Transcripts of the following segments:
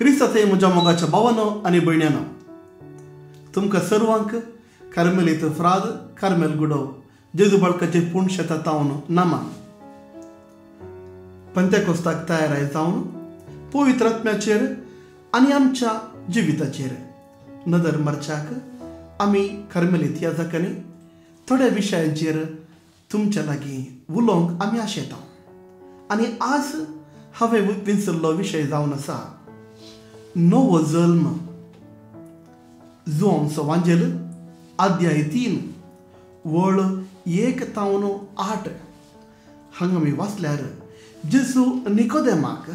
क्रिस्ताचे म्हज्या मोगाच्या भावानो आनी भयण्यानो, तुमकां सर्वांक कार्मेलीत फ्राद कार्मेल गुडो जेजू बाळकाचे पूण शेता तावन नामा पंतेकोस्ताक तयार जावन पवित्र आत्म्याचेर आनी आमच्या जिविताचेर नदर मारच्याक आमी कार्मेलीत ह्या जाकांनी थोड्या विशयांचेर तुमच्या लागीं उलोवंक आमी आशेता. आनी आज हांवें विंचल्लो विशय जावन आसा नवो जल्म. जुवांचो वांजेल अध्याय 3 वळ 1 तावन 8 हांगा आमी वाचल्यार जेजू निकोदेमाक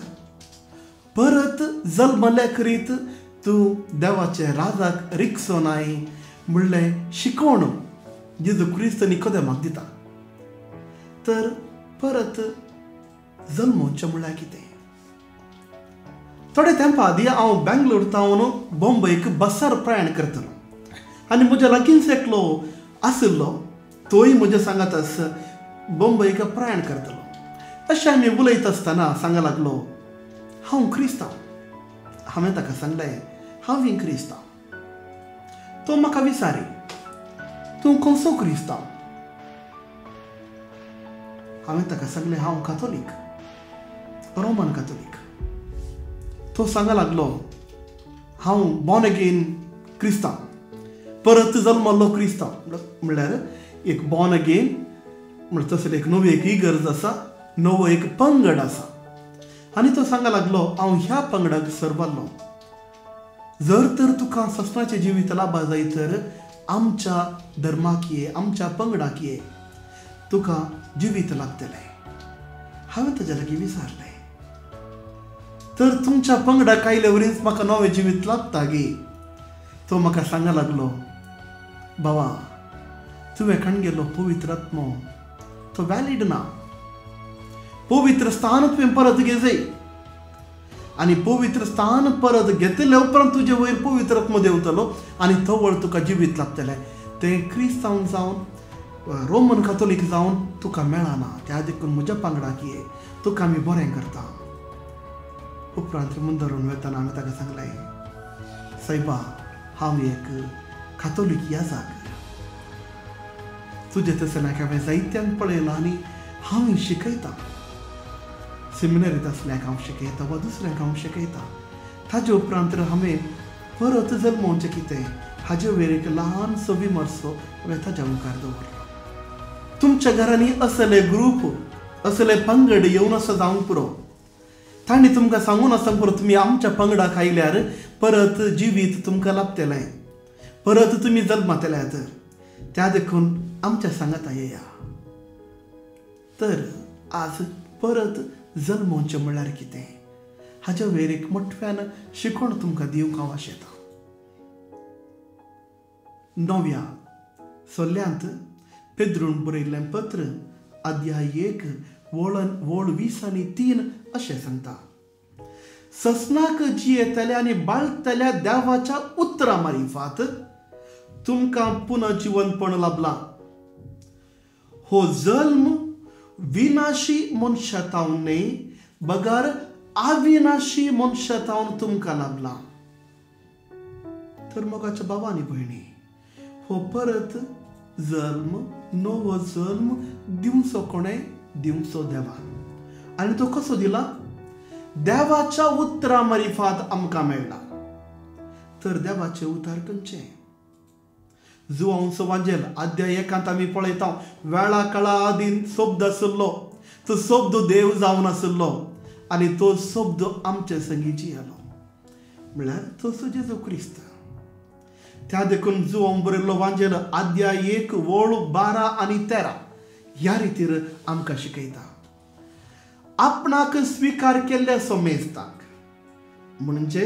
परत जल्मल्या करीत तूं देवाचे राजाक रिक्सो नाय म्हणलें शिकोवण जेजू क्रिस्त निकोदेमाक दिता. तर परत जल्मोवचें म्हणल्यार कितें? थोडे तेंपा आदीं हांव बेंगलोर तावन बॉम्बेक बसार प्रयाण करतलो आनी म्हज्या लागींच एकलो आशिल्लो, तोय म्हज्या सांगात बॉम्बेक प्रयाण करतलो. अशें आमी उलयत आसतना सांगा लागलो हांव क्रिस्तांव. हांवें ताका सांगलें हांव क्रिस्तांव. तो म्हाका विचारी तूं खंयचो क्रिस्तांव? हांवें ताका सांगलें हांव कातोलीक, रोमन कातोलीक. तो सांगा लागलो हांव बॉर्न अगेन क्रिस्तांव, परत जल्मल्लो क्रिस्तांव. म्हणल्यार एक बॉर्न अगेन म्हणल्यार तसली एक नवी एक इगर्ज आसा, नवो एक पंगड आसा. आनी तो सांगा लागलो हांव ह्या पंगडाक सरबारलो. जर तर तुका ससनाचें जिवीत लाभा जाय तर आमच्या धर्माक ये, आमच्या पंगडाक ये, तुका जिवीत लागतलें. हांवें ताज्या लागीं विचारलें तर तुमच्या पंगडाक आयले वरींच म्हाका नवें जिवीत लागता गी? तो म्हाका सांगा लागलो बाबा तुवें खण गेलो पवित्र आत्मो तो वॅलीड ना. पवित्र स्थान तुवें परत घेजय आनी पवित्र स्थान परत घेतले उपरांत तुजे वयर पवित्र आत्मो देंवतलो आनी तवळ तुका जिवीत लागतलें. तें क्रिस्तांव जावन रोमन कातोलीक जावन तुका मेळना, त्या देखून म्हज्या पंगडाक ये, तुका आमी बरें करता. उपरांत मुंदरून वेतना हांवें ताका सांगलें सायबा हांव एक कातोलीक याजाक, तुजे तसल्याक हांवें जायत्यांक पळयलां आनी हांव शिकयतां. सेमिनरींत आसल्याक हांव शिकयतां वा दुसऱ्यांक हांव शिकयतां. ताजे उपरांत हांवें परत जल्मोवचें कितें हाजे वयर एक ल्हानसो विमर्सो हांवें ताज्या मुखार दवरलो. तुमच्या घरांनी असले ग्रूप असले पंगड येवन आसा जावंक पुरो. तांणी तुमकां सांगून आसा पुरो तुमी आमच्या पंगडाक आयल्यार परत जिवीत तुमकां लाभतलें, परत तुमी जल्मतल्यात, त्या देखून आमच्या सांगाता येया. तर आज परत जल्मोवचें म्हणल्यार कितें हाज्या वयर एक मोठ्यान शिकवण तुमकां दिवंक हांव आशेतां. नव्या सोल्यांत पेद्रून बरयल्लें पत्र अध्याय 1 वळ 20 आनी 3 अशें सांगता, ससनाक जियेतल्या आनी बाळतल्या देवाच्या उतरा मारिफात तुमकां पुनर्जिवनपण लाभलां. हो जल्म विनाशी मनशा तावन न्हय बगर अविनाशी मनशा तावन तुमकां लाभलां. तर मोगाच्या भावा आनी भयणी, हो परत जल्म नवो जल्म दिवचो कोणें? दिवचो देवान. आनी तो कसो दिला? देवाच्या उतरा मारिफात आमकां मेळ्ळा. तर देवाचें उतर खंयचें? जुवांचो वांजेल अध्याय 1 आमी पळयता वेळा काळा आदीं शब्द आशिल्लो, तो शब्द देव जावन आशिल्लो आनी तो शब्द आमचे संगी जियेलो, म्हणल्यार तो जेजू क्रिस्त. त्या देखून जुवां बरयल्लो वांजेल अध्याय 1 वळ 12 आनी 13 ह्या रितीर आमकां शिकयता, आपणाक स्विकार केल्ल्या समेस्ताक म्हणजे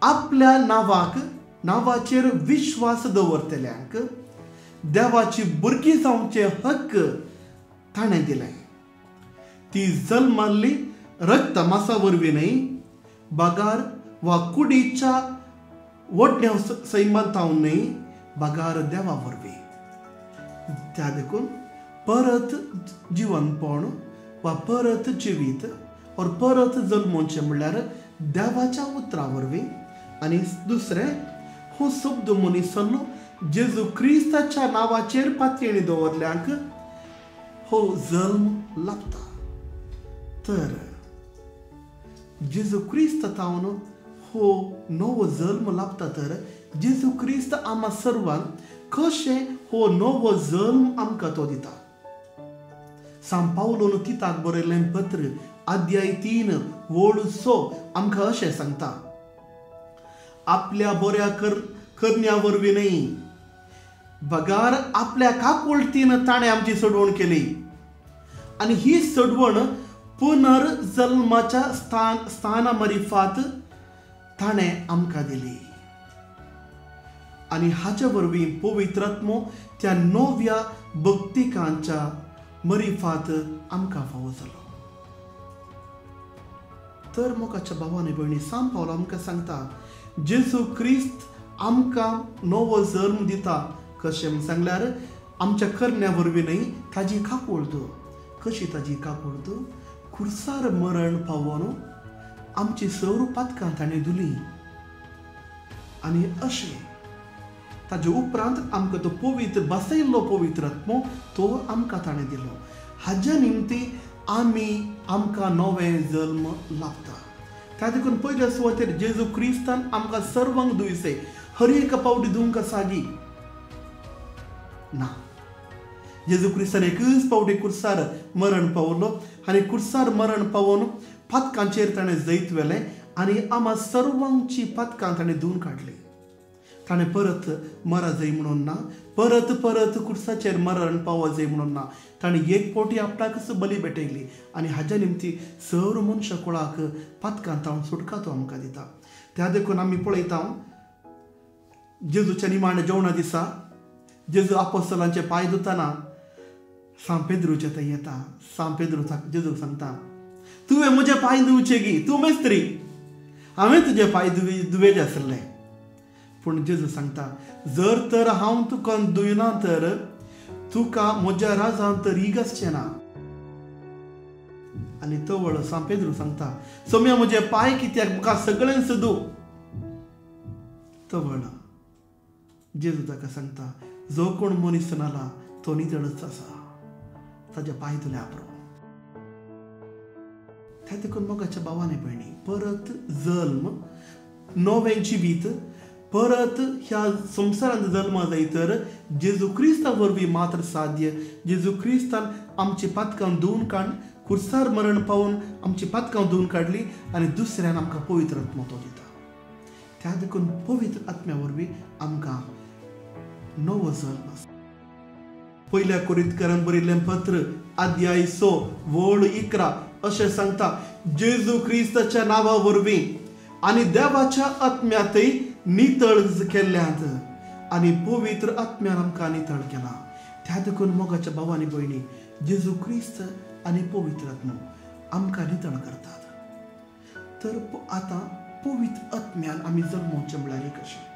आपल्या नांवाक नांवाचेर विश्वास दवरतल्यांक देवाची भुरगीं जावचे हक्क ताणें दिलें. ती जल्मल्ली रक्त मासा वरवीं न्हय बगार वा कुडीच्या वडण्या सैमांत न्हय बगार देवा वरवीं. त्या देखून परत जिवनपण वा परत जिवीत और परत जल्मोवचें म्हणल्यार देवाच्या उतरा वरवीं आनी दुसरें हो शब्द मनीस जाल्लो जेजू क्रिस्ताच्या नांवाचेर पातयेणी दवरल्यांक हो जल्म लाभता. तर जेजू क्रिस्त तावन हो नवो जल्म लाभता. तर जेजू क्रिस्त आमा सर्वांक कशें हो नवो जल्म आमकां तो दिता. सांत पावलोन तिताक बरयल्लें पत्र अध्याय 3 वळ 6 आमकां अशें सांगता, आपल्या बऱ्या करण्या वरवीं न्हय बगार आपल्या काकुळटीन ताणें आमची सोडवण केली आनी ही सोडवण पुनर्जल्माच्या स्थाना मारिफात ताणें आमकां दिली आनी हाचे वरवीं पवित्र आत्मो त्या नव्या भक्तिकांच्या मरिफात आमकां फावो जालो. तर मोगाच्या भावानी भयणी, सांत पावलो आमकां सांगता जेजू क्रिस्त आमकां नवो जल्म दिता. कशें म्हूण सांगल्यार आमच्या करण्या वरवीं न्हय ताजी काकुळट. कशी ताजी काकुळट? खुर्सार मरण पावोन आमची सर्व पातकां ताणें धुली आनी अशें ताजे उपरांत आमकां तो पवित्र बसयल्लो पवित्र आत्मो तो आमकां ताणें दिलो. हाज्या निमती आमी आमकां नवें जल्म लाभता. त्या देखून पयल्या सुवातेर जेजू क्रिस्तान आमकां सर्वांक दुयसे हर एक पावटी धुवंक आसा ना. जेजू क्रिस्तान एकच पावटी कुर्सार मरण पावलो आनी कुर्सार मरण पावोन पातकांचेर ताणें जैत व्हेलें आनी आमा सर्वांची पातकां ताणें धुवन काडली. ताणें परत मरा जाय म्हणून ना, परत परत कुर्साचेर मरण पावो जाय म्हणून ना, ताणें एक पावटी आपणाकच बली भेटयली आनी हाज्या निमती सर्व मनशां कुळाक पातकां तावन सुटका तो आमकां दिता. त्या देखून आमी पळयता जेजूच्या निमाण्या जेवणा दिसा जेजू आपोस्तलांचे पांय धुतना सांत पेद्रूचे थंय येता. सांत पेद्रू जेजूक सांगता, तुवें म्हजे पांय धुवचे गी, तूं मेस्त्री, हांवें तुजे पांय धुवेचे आसले. पूण जेजू सांगता, जर तर हांव तुका धुयना तर तुका म्हज्या राजान तर रीग आसचें ना. आनी तवळ सांत पेद्रू सांगता, सोम्या म्हजे पांय कित्याक, म्हाका सगळ्यांच धू. तवळ जेजू ताका सांगता, जो कोण मनीस नाला तो नितळच आसा, ताज्या पांय धुल्या पुरो. त्या देखून मोगाच्या भावाने भयणी, परत जल्म नवें जिवीत परत ह्या संवसारांत जल्मा जाय तर जेजू क्रिस्ता वरवीं मात्र साध्य. जेजू क्रिस्तान आमची पातकां धुवन काड कुर्सार मरण पावून आमची पातकां धुवन काडली आनी दुसऱ्यान आमकां पवित्र आत्मो तो दिता. त्या देखून पवित्र आत्म्या वरवीं आमकां नवो जल्म. पयल्या कोरिंतकारांक बरयल्लें पत्र अध्याय 6 वळ 11 अशें सांगता, जेजू क्रिस्ताच्या नांवा वरवीं आनी देवाच्या आत्म्यांतय नितळ केल्ल्यात आनी पवित्र आत्म्यान आमकां नितळ केला. त्या देखून मोगाच्या भावानी भयणी, जेजू क्रिस्त आनी पवित्र आत्मो आमकां नितळ करतात. तर आतां पवित्र आत्म्यान आमी जल्मोवचें म्हळ्यार कशें?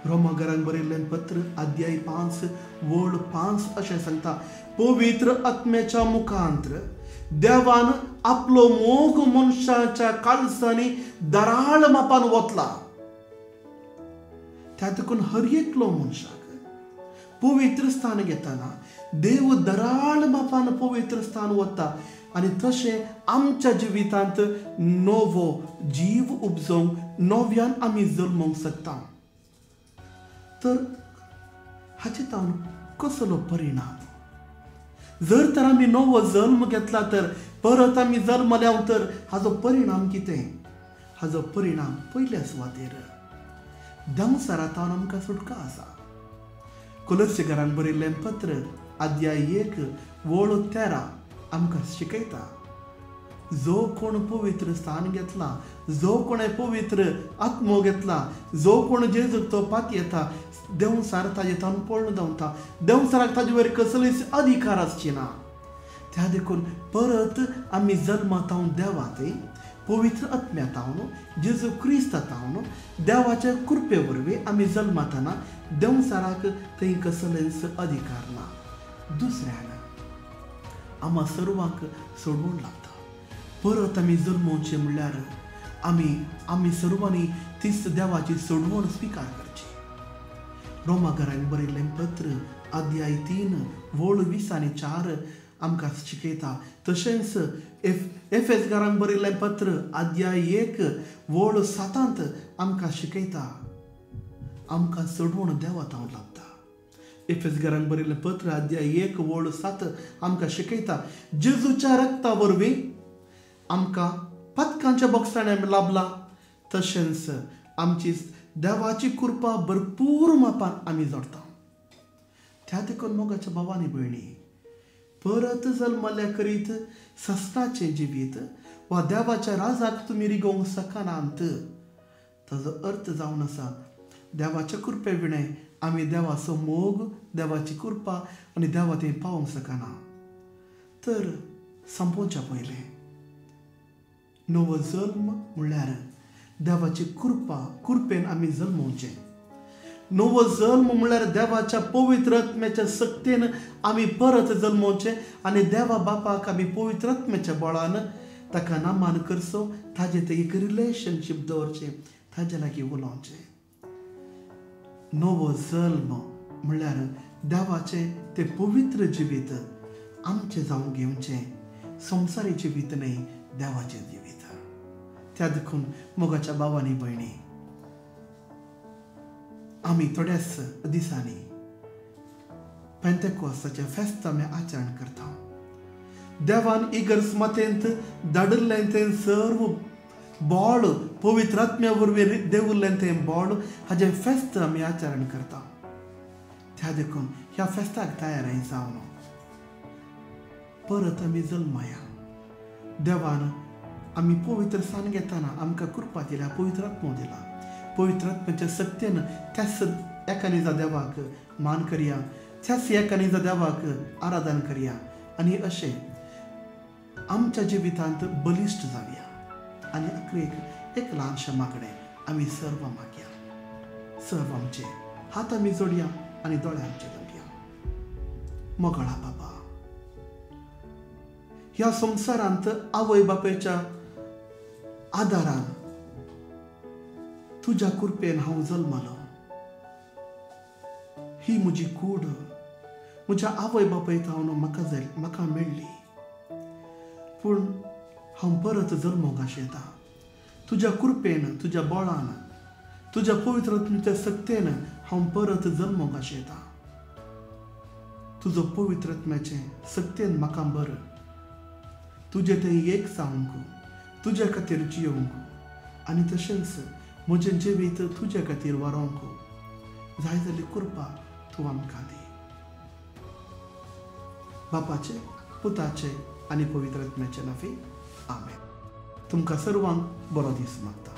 रोमाघरांक बरयल्लें पत्र अध्याय 5 वळ 5 अशें सांगता, पवित्र आत्म्याच्या मुखांत्र देवान आपलो मोग मनशाच्या काळजांनी दराळ मापान वतला. त्या देखून हर एकलो मनशाक पवित्र स्थान घेतना देव दराळ मापान पवित्र स्थान वता आनी तशें आमच्या जिवितांत नवो जीव उपजोवंक नव्यान आमी जल्मोवंक शकता. तर हाचे तावन कसलो परिणाम? जर तर आमी नवो जल्म घेतला तर परत आमी जल्मल्या तर हाजो परिणाम कितें? हाजो परिणाम पयल्या सुवातेर देंवचारा तावन आमकां सुटका आसा. कोलोस्सेकारांक बरयल्लें पत्र अध्याय 1 वळ 13 आमकां शिकयता, जो कोण पवित्र स्थान घेतला, जो कोणे पवित्र आत्मो घेतला, जो कोण जेजूक तो पातयेता, देंवचार ताजे तावन पळून धांवता, देंवचाराक ताजे वयर कसलीच अधिकार आसची ना. त्या देखून परत आमी जल्मातावन देवातय पवित्र आत्म्या तावन जेजू क्रिस्ता तावन देवाच्या कृपे वरवीं आमी जल्मातना देंवचाराक थंय कसलेच अधिकार ना. दुसऱ्यान आमा सर्वांक सोडून लागता. परत आमी जल्मोवचें म्हणल्यार आमी सर्वांनी तीच देवाची सोडवण स्विकार करची. रोमाघरान बरयल्लें पत्र अध्याय 3 वळ 20 आनी 4 आमकां शिकयता. तशेंच एफेसगारांक बरयल्लें पत्र अध्याय 1 वळ 7 आमकां शिकयता. आमकां सोडवण देवा थावन लाभता. एफेसगारांक बरयल्लें पत्र अध्याय 1 वळ 7 आमकां शिकयता, जेजूच्या रक्ता वरवीं आमकां पदकांच्या बोगसाणे लाभला, तशेंच आमची देवाची कृपा भरपूर मापान आमी जोडटा. त्या देखून मोगाच्या भावानी भयणी, परत जल्मल्या करीत सस्नाचें जिवीत वा देवाच्या राजाक तुमी रिगोवंक शकनात. ताजो अर्थ जावन आसा देवाच्या कृपे विणें आमी देवाचो मोग, देवाची कृपा आनी देवा थंय पावोवंक शकना. तर संपोवच्या पयलें नवो जल्म म्हणल्यार देवाची कृपा, कृपेन आमी जल्मोवचें. नवो जल्म म्हणल्यार देवाच्या पवित्र आत्म्याच्या सक्तेन आमी परत जल्मोवचें आनी देवा बापाक आमी पवित्र आत्म्याच्या बळान ताका नामान करचो, ताजे ते एक रिलेशनशीप दवरचें, ताजे लागीं उलोवचें. नवो जल्म म्हणल्यार देवाचें तें पवित्र जिवीत आमचें जावन घेवचें, संवसारी जिवीत न्हय, देवाचें जिवीत. त्या देखून मोगाच्या भावांनी भयणी, आमी थोड्याच दिसांनी पेंतेकोस्ताचें फेस्त आमी आचरण करता. देवान इगर्ज मातेंत धाडिल्लें तें सर्व बोळ, पवित्र आत्म्या वरवीं देवुल्लें तें बोळ, हाजें फेस्त आमी आचरण करता. त्या देखून ह्या फेस्ताक तयार जावन परत आमी जल्माया. देवान आमी पवित्र सान घेतना आमकां कृपा दिल्या, पवित्र आत्मो दिला. पवित्र आत्म्याच्या सक्तेन त्याच एका निजा देवाक मान करया, त्याच एका निजा देवाक आराधन करया आनी अशें आमच्या जिवितांत बलिश्ट जावया. आनी अखेरेक एक ल्हानशें मागणें आमी सर्व मागया. सर्व आमचे हात आमी जोडया आनी दोळे आमचे धांपया. मोगाळा बाबा, ह्या संवसारांत आवय बापायच्या आदारान तुज्या कृपेन हांव जल्मलो. ही म्हजी कूड म्हज्या आवय बापाय थावन म्हाका मेळ्ळी, पूण हांव परत जल्मोंक आशेता. तुज्या कृपेन, तुज्या बळान, तुज्या पवित्र आत्म्याच्या सक्तेन हांव परत जल्मोंक आशेता. तुजो पवित्र आत्म्याचें सक्तेन म्हाका बरं, तुजें तें एक जावंक, तुज्या खातीर जियोवंक आनी तशेंच म्हजें जिवीत तुज्या खातीर वारोवंक जाय जाल्ली कृपा तूं आमकां दी. बापाचे, पुताचे आनी पवित्र आत्म्याचे नांवान आमेन. तुमकां सर्वांक बरो दीस मागता.